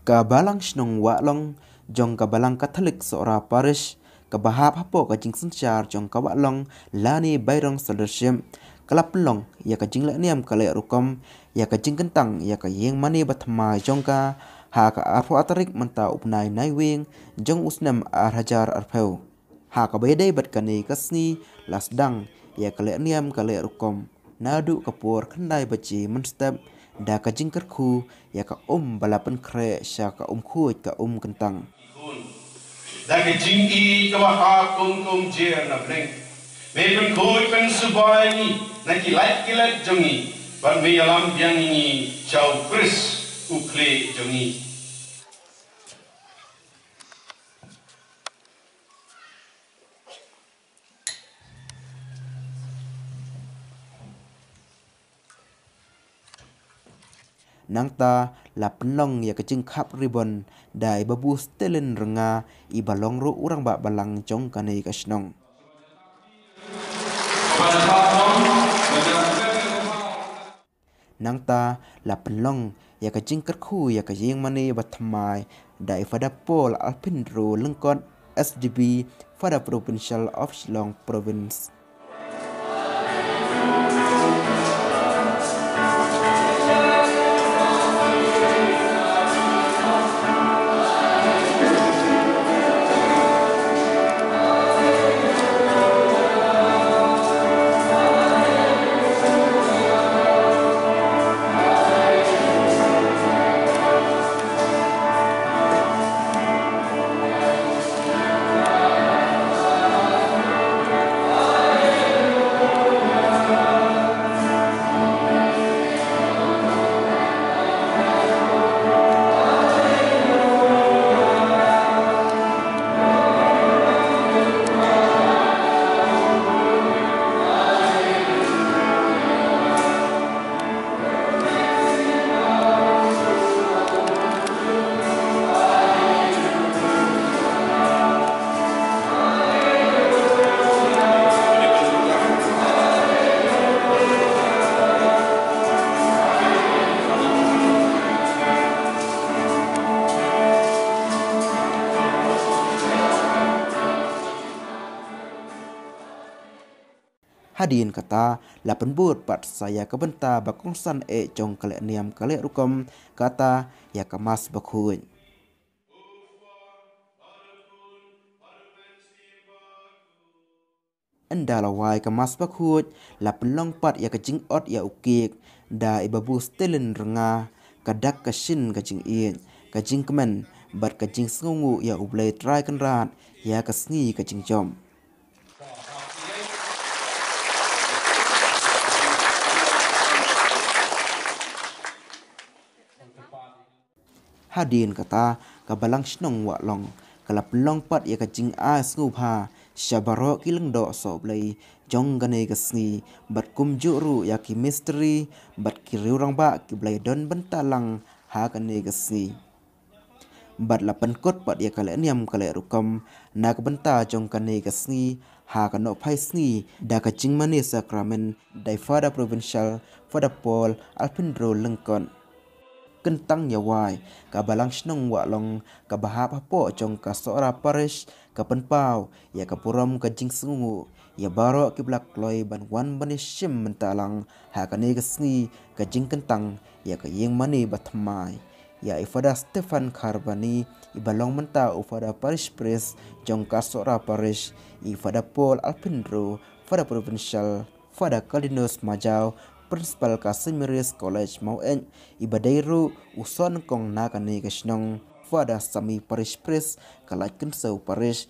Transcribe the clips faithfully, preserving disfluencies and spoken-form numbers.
Ka Balang Shnong Wahlong jong ka Balang Katholik Sohra Parish, kaba hap hapoh ka jingsynshar jong ka Wahlong lane Bairong Sholdership, ka la pynlong ïa ka jingleh niam ka leh rukom, ïa ka jingkyntang ïa ka ïing mane bathymmai jong ka, ha ka arphew tarik mynta u bnai Naiwieng jong u snem ar hajar arphew. Ha kaba ïadei bad kane ka sngi, la sdang ïa ka leh niam ka leh rukom naduh ka por khyndai baje mynstep, da ka jingkyrkhu ïa ka um ba la pynkhreh sha ka um khuid ka um kyntang. Da ka jingïeit kaba hap kum kum jer na bneng, me pynkhuid pynsuba ïa ngi na ki lait ki let jong ngi, bad me ïalam biang ïa ngi sha u Khrist u khlieh jong ngi. Nangta la pynlong ïa ka jingkhap ribon da i Babu Stelin Rnga, iba long ruh u rangbah balang jong kane ka shnong. Nangta la pynlong ïa ka jingkyrkhu ïa ka ïing mane bathymmai da i Father Paul Alpindro Lyngkot, S D B, Father Provincial of Shillong Province. Hadien kata la pynbud pat sa ïa ka bynta ba kongsan eh jong ka leh niam ka leh rukom, kata ïa ka Mass Bakhuid. Ynda la wai ka Mass Bakhuid, la pynlong pat ïa ka jingot ïa u kiek da i Babu Stelin Rnga, ka dak ka shin ka jingïeit, ka jingkmen bad ka jingsngewnguh ïa U Blei Trai Kynrad ïa ka sngi ka jingjop. Hadien kata, ka Balang Shnong Wahlong ka la pynlong pat ïa ka jingai sngewbha sha baroh ki lyngdoh sohblei jong kane ka sngi, bad kumjuh ruh ïa ki mistri bad ki riew rangbah kiba la ïadon bynta lang ha kane ka sngi. Bad la pynkut pat ïa ka leh niam ka leh rukom na ka bynta jong kane ka sngi ha ka nohphai sngi da ka jingmane sakramen da i Father Provincial, Father Paul Alpindro Lyngkot. Kyntang ïa wai, ka Balang Shnong Wahlong kaba hap hapoh jong ka Sohra Parish ka pynpaw ïa ka burom ka jingsngewnguh ïa baroh kiba la kloi ban wan ban ïashim bynta lang ha kane ka sngi ka jingkyntang ïa ka ïing mane bathymmai. Ïa i Father Stephen Kharbani, iba long mynta u Father Parish Priest jong ka Sohra Parish, i Father Paul Alpindro, Father Provincial, Father Caldinus Majaw, Principal ka Saint Mary's College Maweit, iba dei ruh u sohnyngkong na kane ka shnong, Father Sami, Parish Priest ka Laitkynshew Parish,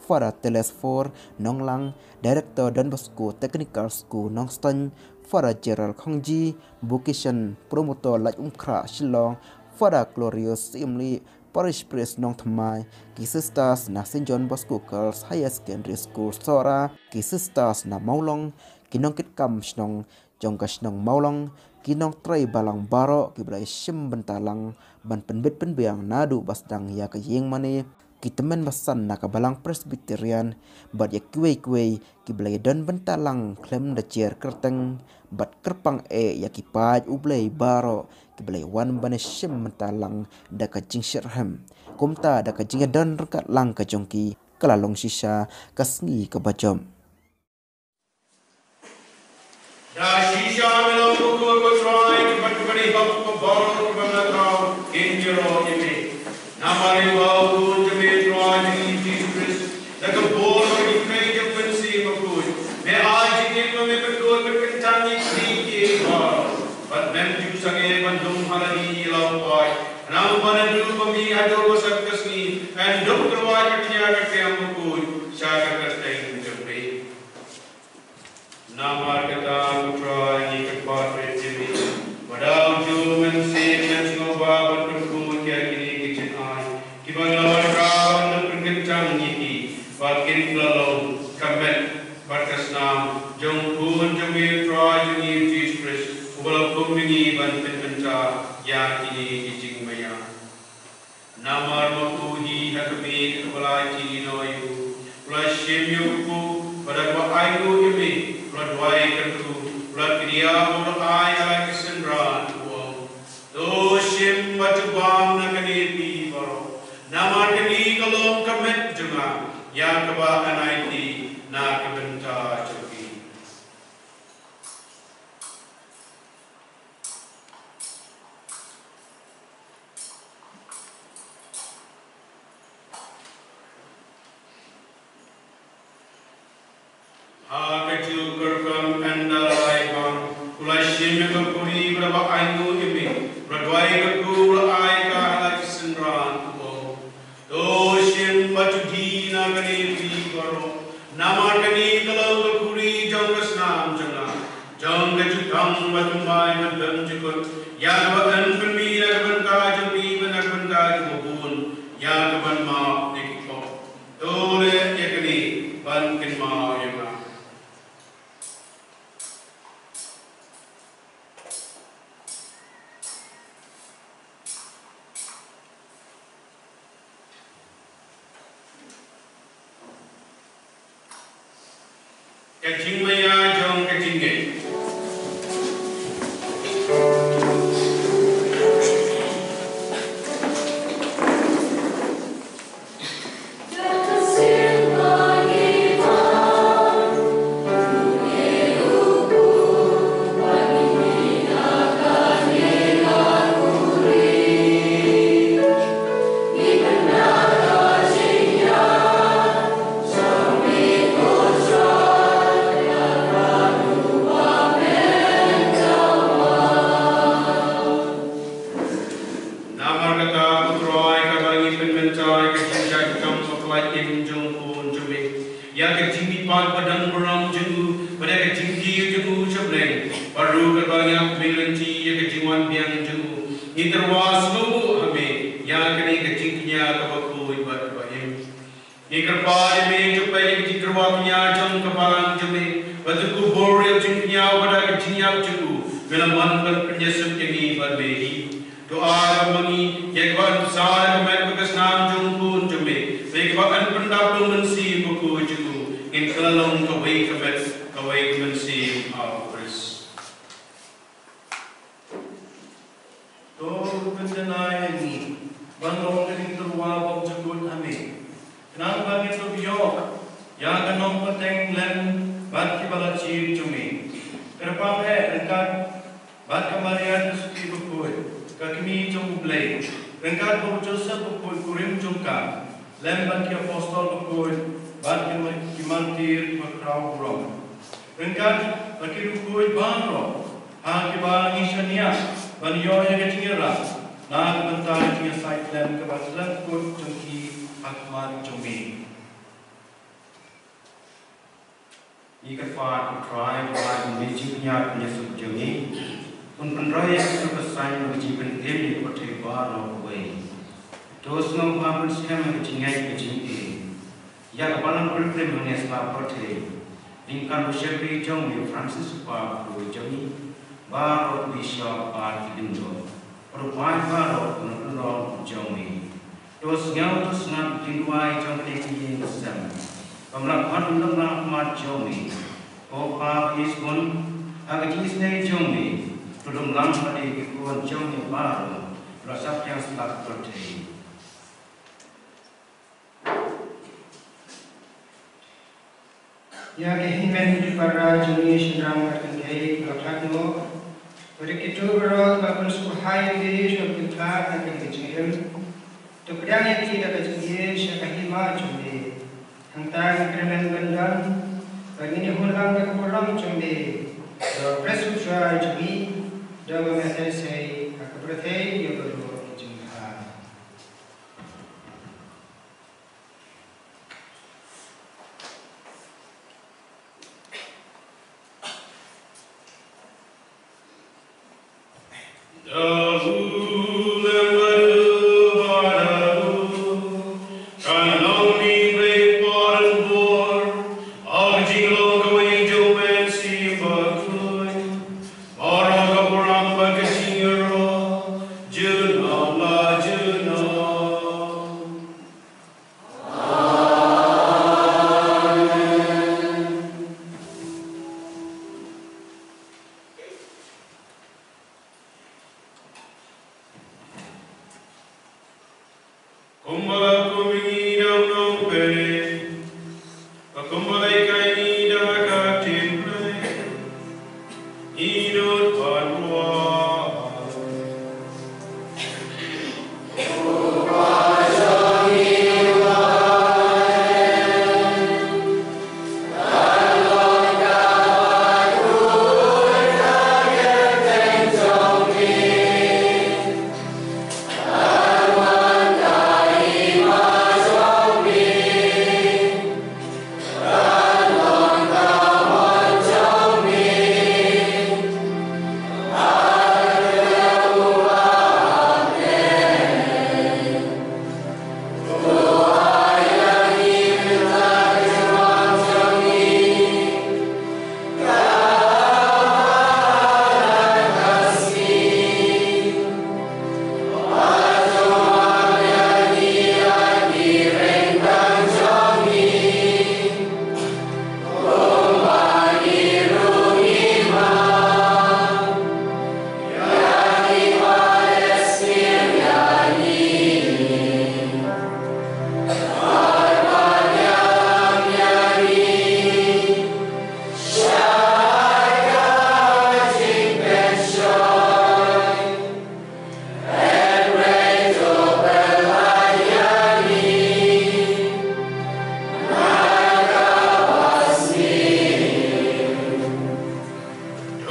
Father Telesphore Nonglang, Director Don Bosco Technical School Nongstoiñ, Father Gerald Khongji, Vocation Promoter Laitumkhrah Shillong, Father Glorious Syiemlieh, Parish Priest Nongthymmai, ki sisters na Saint John Bosco Girls Higher Secondary School Sohra, ki sisters na Mawlong, ki nongkitkam shnong jong ka shnong Mawlong, ki nongtrei balang baroh kiba la ïashim bynta lang ban pynbit pynbiang naduh ba sdang ïa ka ïing mane, ki tymmen basan na ka Balang Presbyterian, bad ïa kiwei kiwei kiba la ïadon bynta lang khlem da jer kyrteng, bad kyrpang eh ïa ki paid U Blei baroh kiba la wan ban ïashim bynta lang da ka jingshitrhem. Kumta da ka jingïadon ryngkat lang ka jong ki, ka la long shisha ka sngi kaba jop. Da shisha me long u Khun, ko Trai, bad kiba la hok, ko baroh kiba la thaw kin ïaroh ïa me. Namar ba u Khun jong me, Trai jong ngi Jisu Khrist, da ka bor bad ka jingkyrkhu jong u Mynsiem Bakhuid, me ai jingim bad me kynduh bad kyntang ïa kiei kiei baroh. Bad mem ju sangeh ban lum ha la i ïa la u paid, khnang ba naduh ba mih haduh ba sat ka sngi, yn dup kyrwai ka khñiang ka kyrteng bakhuid sha ka kyrteng jong me. Namar kata ko Trai, ngi kyrpad rit ïa me, ba da u juh u Mynsiem yn sngewbha ban kyrkhu ïa kine ki jingai kiba ngi la wanrah ban pynkyntang ïa ki, ba kin kylla long ka met bad ka snam jong u Khun jong me, Trai jong ngi Jisu Khrist, uba la kum ïa ngi ban pynbynta ïa kine ki jingmaïa. Namar ma u hi ha ka miet kaba la ïakhih noh ïa u, u la shim ïa u kup, bad da kaba ainguh ïa me, u la duwai kyrkhu, u la kdiah bad u la ai ha la ki synran, u ong: To shim bad to bam na kane phi baroh, namar kane ka long ka met jong nga, ïa kaba ngan aiti na ka bynta jong phi. Ha kajuh ka rukom, ynda la ai bam, u la shim ïa ka khuri, bad da kaba ainguh ïa me, u la duwai kyrkhu, u la ai ka ha la ki synran, u ong: To shim bad to die na kane phi baroh, namar kane ka long ka khuri jong ka snam jong nga, jong ka jutang bad thymmai bad donjukut, ïa kaba yn pynmih na ka bynta jong phi bad na ka bynta jong u bun, ïa kaban map ïa ki pop. To leh ïa kane ban kynmaw ïa nga. Ka jingmaïa jong ka jingngeit. Namar kata, ko Trai, katba ngi pynmynta ïa ka jingshah jingkam ba pynlait im jong u Khun jong me, ïa ka jingmihpat ba dang burom jong u, bad ïa ka jingkiew jong u sha bneng, bad ruh katba ngi ap bynriew lynti ïa ka jingwan biang jong u, ngi tyrwa sngewbha ha me ïa kane ka jingkñia kaba khuid bad kaba im. Ngi kyrpad ïa me, to peit ïa ka jingtyrwa kñia jong ka balang jong me, bad to kubur ïa ka jingkñia bad ka jingïap jong u, me la mon ban pynïasuk ïa ngi bad me hi. To ai ba ma ngi, ïa kiba yn bsa ïa ka met bad ka snam jong u Khun jong me, bad ïa kiba yn pyndap da u Mynsiem Bakhuid jong u, ngin kylla long kawei ka met, kawei ka mynsiem ha u Khrist. To pynjanai ïa ngi ban long ka jingtyrwa bymjukut ha me, khnang ba ngin ïoh ïa ka nongpynteng lem bad kiba la jied jong me. Kyrpang eh ryngkat bad ka Maria ka Sutri bakhuid, ka Kmie jong U Blei, ryngkat bad u Joseph bakhuid, kurim jong ka, lem bad ki apostol bakhuid, bad ki ma-, ki martir kiba khraw burom. Ryngkat bad ki riewkhuid baroh, ha kiba ngi shaniah ban ïoh ïa ka jingïarap na ka bynta ka jingïasaid lem kaba khlem kut jong ki ha khmat jong me. Ngi kyrpad, ko Trai, ba ïa ka jingpynïap pynïasuk jong ngi, un pynroi ïa ka suk ka saiñ bad ka jingpynim ïa ka pyrthei baroh kawei. To sngewbha pynskhem ïa ka jingngeit ka jingim ïa ka Balang Pilgrim hangne sla pyrthei, ryngkat u shakri jong me u Francis u Pap bakhuid jong ngi, baroh ki bishop bad ki lyngdoh, bad u paid baroh na ka lynnong jong me. To sngew, to sngap ïa ka jingduwai jong kane ka ïing ka sem, ba me la khot ïa ngi na ka mat jong me. Ko Pa ba ïeit, ha ka jingisynei jong me, to lum lang bad ïa ki khun jong me baroh, ba la shah pdiang sha ka pyrthei. Ïa ki hynmen ki para jong ngi shynrang bad kynthei ba la khlad noh, bad ïa kito baroh ba la pynsngewbha ïa ki sha ka jingkhlad na ka jingim, to pdiang ïa ki da ka jingïeit sha ka hima jong me. Hangta ngi kyrmen ban don, ba ngin ïahun lang da ka burom jong me, da u Khrist u Trai jong ngi, da uba me heh sei ha ka pyrthei ïa baroh ki jingbha. Kumba la kum ïa ngi da u nongpeit, bad kumba la hikai ïa ngi da ka ktien Blei, ngin nud ban duwai.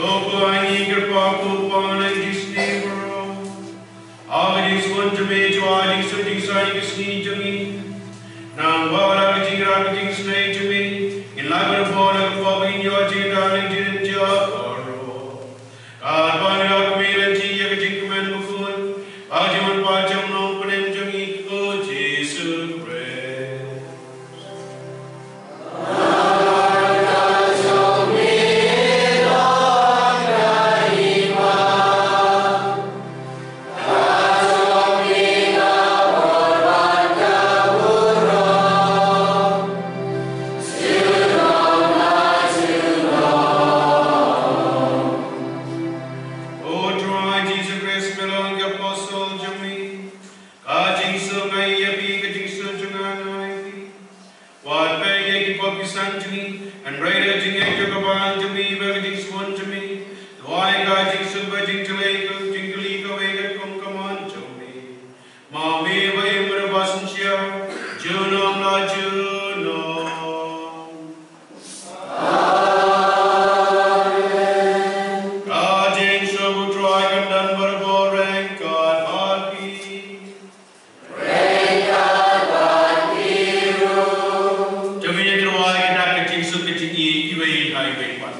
To pynlait ïa ngi, ko Kpa, ko Pa, na ka jingsniew baroh. Ha ka jingsbun jong me, to ai jingsuk jingsaiñ ïa ka sngi jong ngi. Nangta da ka jingïarap ka jingsngew jong me, ngin lait bad bor ïa ka pop, ngin ïoh jingïada, jingïaid baroh. Katba ngi ïoh kmen ïa ka jingkmen bakhuid, ha ka jingwan pat jong u Nongpynim jong ngi, u Jisu Khrist. O Trai Jisu Khrist, me la ong ïa ki apostol jong me, ka jingsuk nga ai ïa phi, ka jingsuk jong nga nga ai ïa phi. Wat peit ïa ki pop ki san jong ngi, hynrei da ka jingngeit jong ka balang jong me bad ka jingsbun jong me, to ai ka jingsuk bad jingkylli, ka jingkylli kawei katkum ka mon jong me. Ma me ba im bad ba synshar, junom la junom. Amen. Ka jingsuk U Trai kan don bad uba ryngkat bad phi. To ngin ïa duwai da ka jingsuk ka jingïeit iwei ha iwei pat.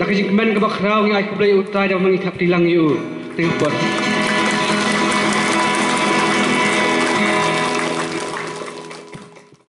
Ka jingkmen kaba khraw ngi ai khublei ïa U Trai da ba ngi khap kti lang ïa u. Thank you.